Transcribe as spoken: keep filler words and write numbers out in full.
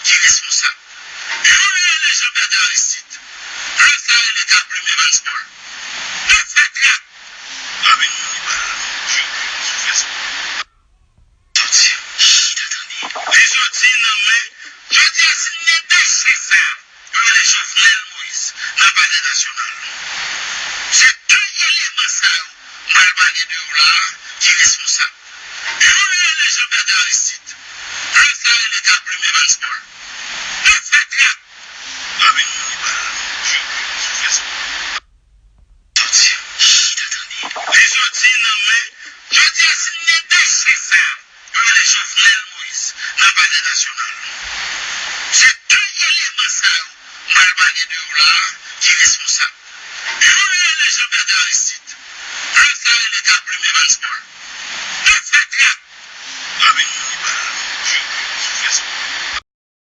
ki responsab. Youn rele Jean Bertrand Aristide, lòt la rele Kaplime Bannspòl. De fatra! Yo vin mouri bal, jwe sou fèsbou. Sòti, chita tande. Li sòti nan men, jodi a si n gen de chèf sa, yo rele Jovenel Moïse nan Palè Nasyonal. Se de eleman sa yo m pral pale de yo la a ki responsab. Youn rele Jean Bertrand Aristide, lòt la rele Kaplime Bannspòl. De fatra! Yo vin mouri bal, jwe sou fèsbou. Sòti, chita tande. Li sòti nan men, jodi a si n gen de chèf sa, yo rele Jovenel Moïse nan Palè Nasyonal. Se de eleman sa yo m pral pale de yo la a ki responsab. Youn rele Jean Bertrand Aristide, lòt la rele Kaplime Bannspòl.